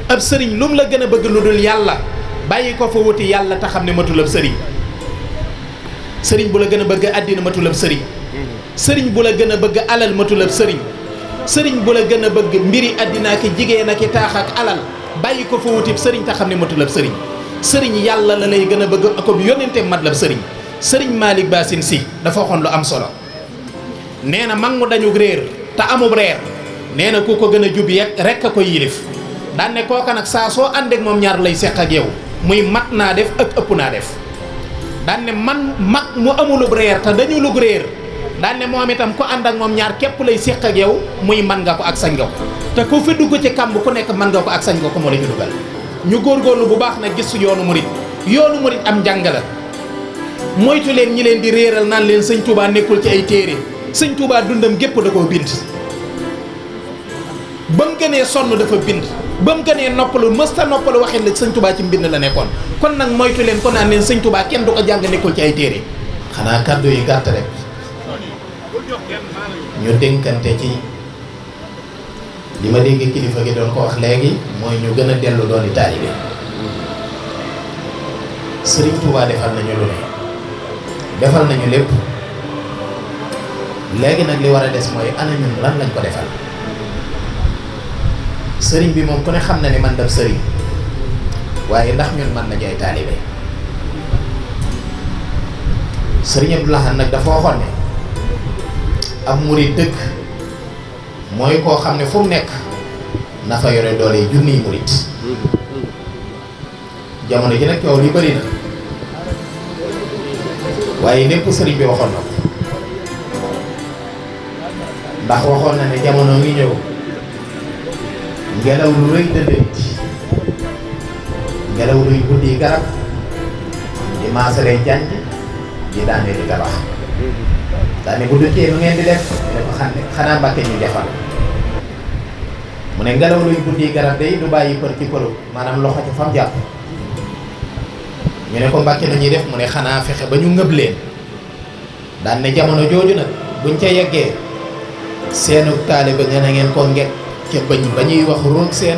ab sëriñ lu mu la gën a bëgg lu dul yàlla bàyyi ko fa wuti yàlla te xam ne matul ab sëriñ. sëriñ bu la gën a bëgg àddina matul ab sëriñ. sëriñ bu la gën a bëgg alal matul ab sëriñ. sëriñ bu la gën a bëgg mbiri àddina ak jigéen ak taax ak alal bàyyi ko fa wuti sëriñ te xam ne matul ab sëriñ. sëriñ yàlla la lay gën a bëgg ak yónnente mat la ab sëriñ. sëriñ Malick Bassine Sy dafa waxoon lu am solo nee na mag mu dañu réer te amub reer nee na ku ko gën a jub rek a ko yilif daan ne kooka nag saa soo àndeek moom ñaar lay seq ak yow muy mat naa def ak ëpp naa def daan ne man mag mu amulub reer te dañu lug réer daan ne moom itam ku ànd ak moom ñaar képp lay seq ak yow muy man nga ko ak sañ nga ko te ku fi dugg ci kàmb ku nekk man nga ko ak sañ nga ko moo la ci dugal ñu góorgóorlu bu baax nag gis yoonu murit am njàng la moytu leen ñi leen di réeral naan leen sëñ Touba nekkul ci ay téere sëñ Touba dundam gépp da koo bind ba mu gënee sonn dafa bind ba mu gënee noppalu mësta noppalu waxin la sëñ Touba ci mbind la nekkoon kon nag moytu leen ko naan leen sëñ Touba kenn du ko jàng nekkul ci ay téere xanaa kàddu yi gàtt rek ñu dénkante ci li ma dégg kilifa gi doon ko wax léegi mooy ñu gën a dellu doon di taalibe sëriñ Touba defal nañu lu ne defal nañu lépp léegi nag li war a des mooy ana ñun lan lañ ko defal sëriñ bi moom ku ne xam na ne man daf sëriñ waaye ndax ñun mën nañu ay taalibe sëriñ Abdou Lahad nag dafa waxoon ne ab murid dëkk mooy koo xam ne fu mu nekk na fa yore doole yi junniy murid jamono ji nag coow li bëri na waaye lépp sëriñ bi waxoon na ko ndax waxoon na ne jamono ngi ñëw ngelaw lu rëy dëndënit ngelaw luy guddi garab di maasalee janj di daane di tabax daane bu dëkkee nu ngeen di def ne ko xanaa Mbàkke ñu jafal mu ne ngelaw luy guddi garab day du bàyyi për ci përu maanaam loxo ci fam jàpp ñu ne ko Mbàkke nañuy def mu ne xanaa fexe ba ñu ngëb leen daan ne jamono jooju nag buñ ca yeggee seenu taalibe nga na ngeen ko nget ca bëñ ba ñuy wax roog seen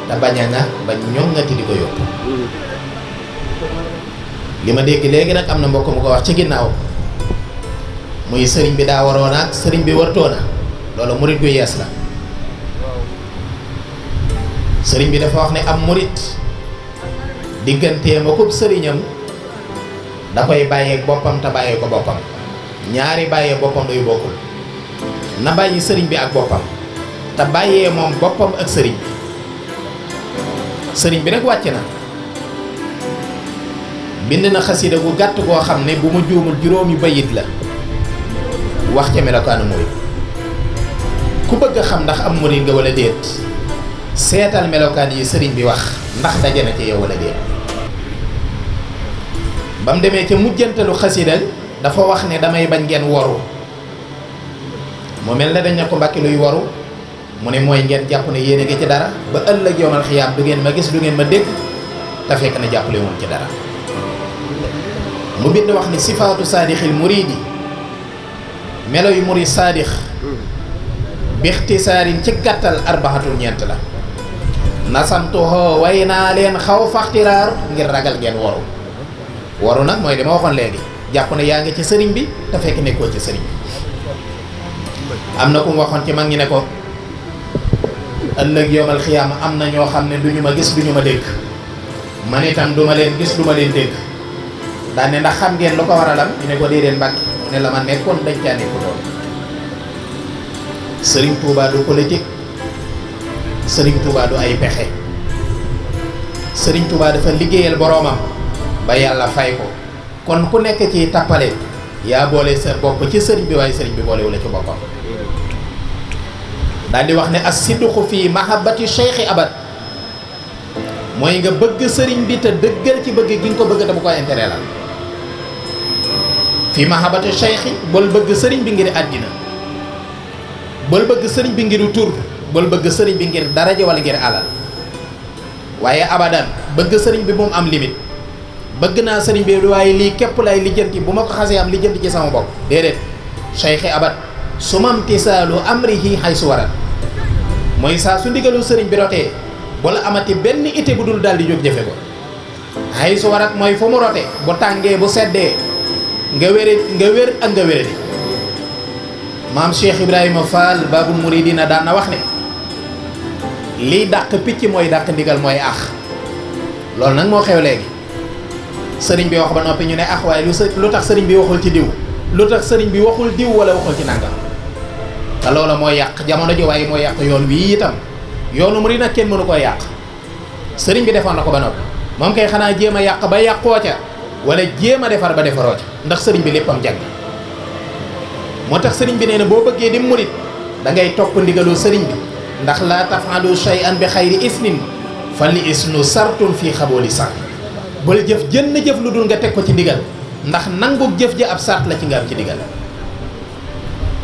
te bañ a nga bañ ñoŋati di ko yóbbu li ma dégg léegi nag am na mbokk mu ko wax ci ginnaaw muy sëriñ bi daa waroon ak sëriñ bi wartoona loolu murit gu yees la sëriñ bi dafa wax ne am murit digganteem akub sëriñam da koy bàyyeek boppam te bàyyee ko boppam ñaari bàyyee boppam day bokkul na bàyyi sëriñ bi ak boppam te bàyyee moom boppam ak sëriñ bi sëriñ bi nag wàcc na bind na xasida gu gàtt goo xam ne bu ma juumul juróomi bayit la wax ca melokaanu murit ku bëgg a xam ndax am murit nga wala déet seetal melokaan yi sëriñ bi wax ndax daje na ci yow wala déet ba mu demee ca mujjantalu xasida dafa wax ne damay bañ ngeen waru mu mel ne dañ ne ko Mbàkke luy waru mu ne mooy ngeen jàpp ne yéen a ngi ci dara ba ëllëg yowmal xiyaam du ngeen ma gis du ngeen ma dégg te fekk na jàppale woon ci dara mu bind wax ni sifaatu saadixil muridi melo yu murid saadix bixtisaarin ci gàttal arbaxatul ñeent la nasamtuhoo way naa leen xaw faxtiraar ngir ragal ngeen waru waru nag mooy li ma waxoon léegi jàpp ne yaa ngi ci sëriñ bi te fekk nekkoo ci sëriñ bi am na ku mu waxoon ci mag ñi ne ko ëllëg yowmal xiyaama am na ñoo xam ne duñu ma gis duñu ma dégg man itam duma leen gis duma leen dégg daan ne ndax xam ngeen lu ko waralam ñu ne ko déedéet Mbàkke mu ne la ma nekkoon dañ caa nekkutoon sëriñ Touba du politique sëriñ Touba du ay pexe sëriñ Touba dafa liggéeyal boroomam ba yàlla fay ko kon ku nekk ci tappale yaa boole sa bopp ci sëriñ bi waaye sëriñ bi boolewu la ci boppam daal di wax ne as-sidqu fii mahabbati cheikhi abad mooy nga bëgg sëriñ bi te dëggal ci bëgg gi nga ko bëgg te bu ko intérêt la fii mahabbati cheikhi bul bëgg sëriñ bi ngir àddina bul bëgg sëriñ bi ngir tur bul bëgg sëriñ bi ngir daraja wala ngir alal waaye abadan bëgg sëriñ bi moom am limite bëgg naa sëriñ bi waaye lii képp lay lijjanti bu ma ko xasee am lijjanti ci sama bopp déedéet cheikhi abad sumam tisaalu amrihi haysu warat mooy saa su ndigalu sëriñ bi rotee bala amati benn ité bu dul daal di jóg jëfe ko ay su warat mooy fu mu rote bu tàngee bu seddee nga wér ak nga wéré di maam Cheikh Ibrahima Fall Babul Mouridina daan na wax ne liy dàq picc mooy dàq ndigal mooy ax loolu nag moo xew léegi sëriñ bi wax ba noppi ñu ne ax waaye lu tax sëriñ bi waxul ci diw lu tax sëriñ bi waxul diw wala waxul ci nangam te loola mooy yàq jamono ji waaye mooy yàq yoon wii itam yoonu murid nag kenn mënu koo yàq sëriñ bi defoon na ko ba noppi moom kay xanaa jéem a yàq ba yàqoo ca wala jéem a defar ba defaroo ca ndax sëriñ bi léppam jag na moo tax sëriñ bi nee na boo bëggee di murid da ngay topp ndigaloo sëriñ bi ndax laa tafalu shay'an bi xayri isnin fa li isnu sartun fii xabooli san bul jëf jënn jëf lu dul nga teg ko ci ndigal ndax nangu jëf ji ab sart la ci nga am ci ndigal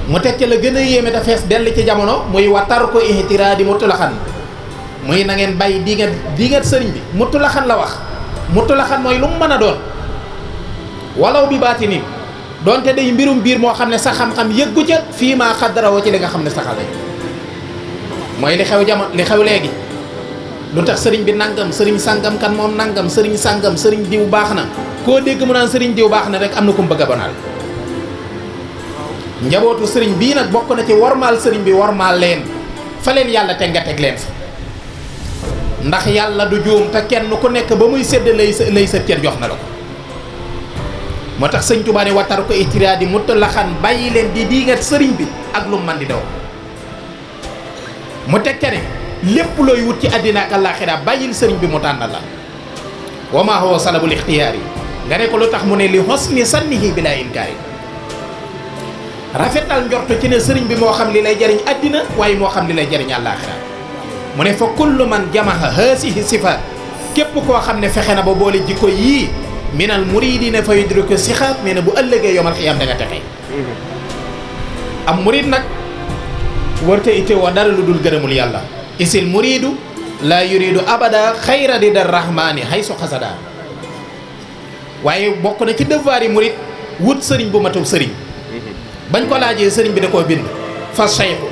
mu teg ca la gën a yéeme te fees dell ci jamono muy watar ko ihtiraadi mutulaxan muy na ngeen bàyyi diingat sëriñ bi mutulaxan la wax mutulaxan mooy lu mu mën a doon walaw bi baati nii donte day mbirum biir moo xam ne sa xam-xam yëggu ca fii maa xaddarawoo ci li nga xam ne sa xale mooy li xew jamono li xew léegi lu tax sëriñ bi nangam sëriñ sàngam kan moom nangam sëriñ sàngam sëriñ diw baax na koo dégg mu naan sëriñ diw baax na rek am na ku mu bëgg a bonal njabootu sëriñ bii nag bokk na ci wormaal sëriñ bi wormaal leen fa leen yàlla teg nga teg leen fa ndax yàlla du juum te kenn ku nekk ba muy sédd lay sa cër jox na la ko moo tax sëñ Tuubaa ne watar ko itiraadi mutlaxan bàyyi leen di diingat sëriñ bi ak lu man di daw mu teg ca ne lépp looy wut ci àddina ak àllaaxira bàyyil sëriñ bi mu tànnal la wa maa huwa salabul ixtiyaar yi nga ne ko lu tax mu ne li husni sannihi bila inkaari rafetal njortu ci ne sëriñ bi moo xam li lay jariñ àddina waaye moo xam li lay jariñ àllaaxira mu ne fa kullu man jamaha haasihi sifaat képp koo xam ne fexe na ba boole jikko yii minal muridina fa yudriku sixaat nee na bu ëllëgee yomal xiyaam da nga texe am murid nag wërte ite woo dara lu dul gërëmul yàlla isil muridu la yuridu abada xayra di dar rahmaani haysu xasada waaye bokk na ci devoir yi murid wut sëriñ bu matul sëriñ bañ ko laajee sëriñ bi da koo bind fa cheikhu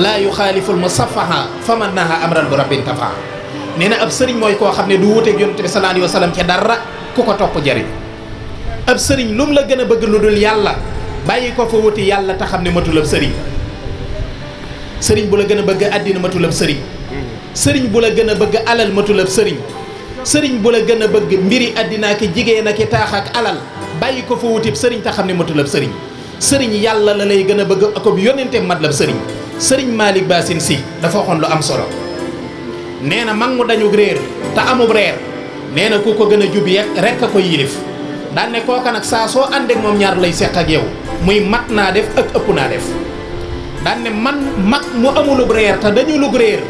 laa yuxaaliful musafaha fa man naha amran bu rabbin tafa nee na ab sëriñ mooy koo xam ne du wuteeg yonent bi sallallahu alayhi wa sallam ci dara ku ko topp jariñ ab sëriñ lu mu la gën a bëgg lu dul yàlla bàyyi ko fa wuti yàlla te xam ne matul ab sëriñ sëriñ bu la gën a bëgg àddina matul ab sëriñ sëriñ bu la gën a bëgg alal matul ab sëriñ sëriñ bu la gën a bëgg mbiri àddina ak jigéen ak taax ak alal bàyyi ko fa wutib sëriñ te xam ne matul ab sëriñ sëriñ yàlla la lay gën a bëgg ak yónnente mat la ab sëriñ sëriñ Malick Bassine Sy dafa waxoon lu am solo nee na mag mu dañu réer te amub reer nee na ku ko gën a jub rek a ko yilif daan ne kooka nag saa soo àndeek moom ñaar lay seq ak yow muy mat naa def ak ëpp naa def daan ne man mag mu amulub reer te dañu lug réer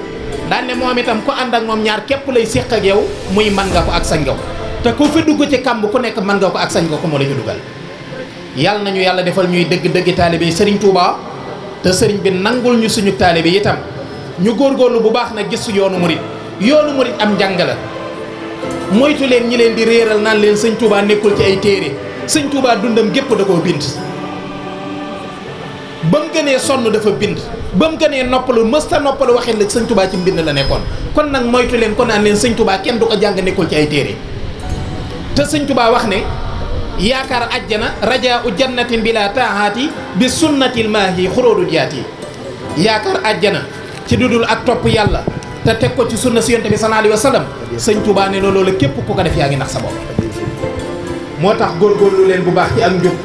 daan ne moom itam ku ànd ak moom ñaar képp lay seq ak yow muy man nga ko ak sañ nga ko te ku fi dugg ci kàmb ku nekk man nga ko ak sañ nga ko moo la ñu dugal yàlla nañu yàlla defal ñuy dëgg-dëgg taalibe sëriñ Touba te sëriñ bi nangul ñu suñu taalibe itam ñu góorgóorlu bu baax nag gis yoonu murit am njàng la moytu leen ñi leen di réeral naan leen sëñ Touba nekkul ci ay téere sëñ Touba dundam gépp da koo bind ba mu gënee sonn dafa bind ba mu gënee noppalu mësta noppalu waxee la sëñ Touba ci mbind la nekkoon kon nag moytu leen ko naan leen sëñ Touba kenn du ko jàng nekkul ci ay téere te sëñ Touba wax ne yaakaar ajjana rajaa u jannatin bila taahaati bi sunnatil maahi xuróodu jaati yaakaar ajjana ci dudul ak topp yàlla te teg ko ci sunna si yonte bi sallallahu alayhi wa sallam sëñ Touba ne loolu la képp ku ko def yaa ngi nax sa bopp moo tax góorgóorlu leen bu baax ci ak njub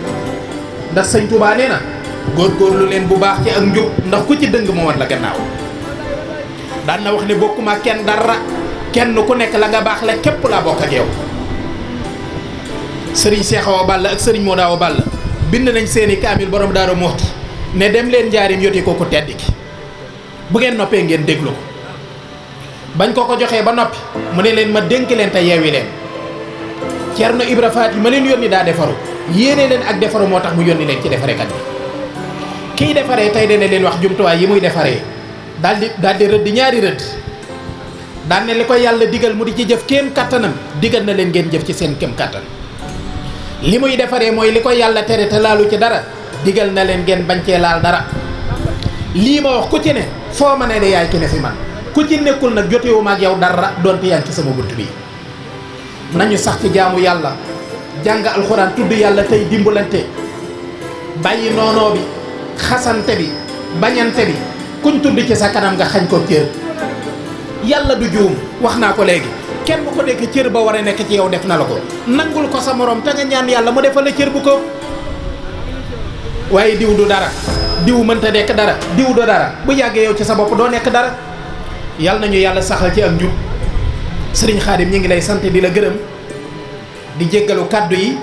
ndax sëñ Touba nee na góorgóorlu leen bu baax ci ak njub ndax ku ci dëng moo wat la gannaaw daan na wax ne bokkuma kenn dara kenn ku nekk la nga baax la képp laa bokk ak yow sëriñ Cheikh Awa Balla ak sëriñ Modou Awa Balla bind nañ seeni kaamil borom Daaru Muxti ne dem leen njaarim yoti ko ku tedd ki bu ngeen noppee ngeen déglu ko bañ ko joxee ba noppi mu ne leen ma dénk leen te yeewi leen Cerno Ibra Faati ma leen yónni daa defaru yéene leen ak defaru moo tax mu yónni leen ci defarekat bi kiy defaree tey dana leen wax jumtuwaay yi muy defaree daal di rëdd ñaari rëdd daan ne li ko yàlla digal mu di ci jëf kéem kattanam digal na leen ngeen jëf ci seen kéem kattan li muy defaree mooy li ko yàlla tere te laalu ci dara digal na leen ngeen bañ cee laal dara lii ma wax ku ci ne foo ma ne de yaay ki ne fi man ku ci nekkul nag jotewuma ak yow dara donte yaa ngi ci sama bunt bi nañu sax ci jaamu yàlla jàng alxuraan tudd yàlla tey dimbalante bàyyi noonoo bi xasante bi bañante bi kuñ tudd ci sa kanam nga xañ ko cër yàlla du juum wax naa ko léegi kenn bu ko nekk cër ba war a nekk ci yow def na la ko nangul ko sa morom te nga ñaan yàlla mu defal la cër bu ko waaye diw du dara diw mënta nekk dara diw du dara bu yàggee yow ci sa bopp doo nekk dara yàlla nañu yàlla saxal ci ak njub sëriñ Xaadim ñi ngi lay sant di la gërëm di jéggalu kàddu yi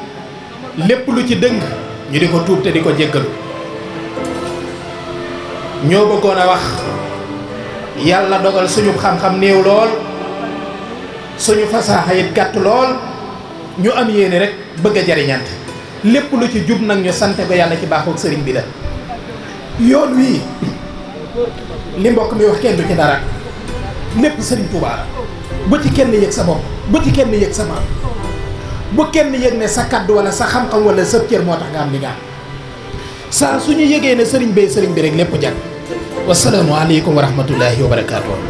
lépp lu ci dëng ñu di ko tuub te di ko jéggalu ñoo bëggoon a wax yàlla dogal suñu xam-xam néew lool suñu fasaaxa it gàtt lool ñu am yéene rek bëgg a jariñante lépp lu ci jub nag ñu sante ko yàlla ci baaxoog sëriñ bi la yoon wii li mbokk mi wax kenn du ci dara lépp sëriñ Tuubaa la bu ci kenn yëg sa bopp bu ci kenn yëg sa maam bu kenn yëg ne sa kaddu wala sa xam-xam wala sa cër moo tax nga am li nga am saa suñu yëgee ne sëriñ bi rek lépp jag wasalaamu aleykum wa rahmatullahi wa barakaatu.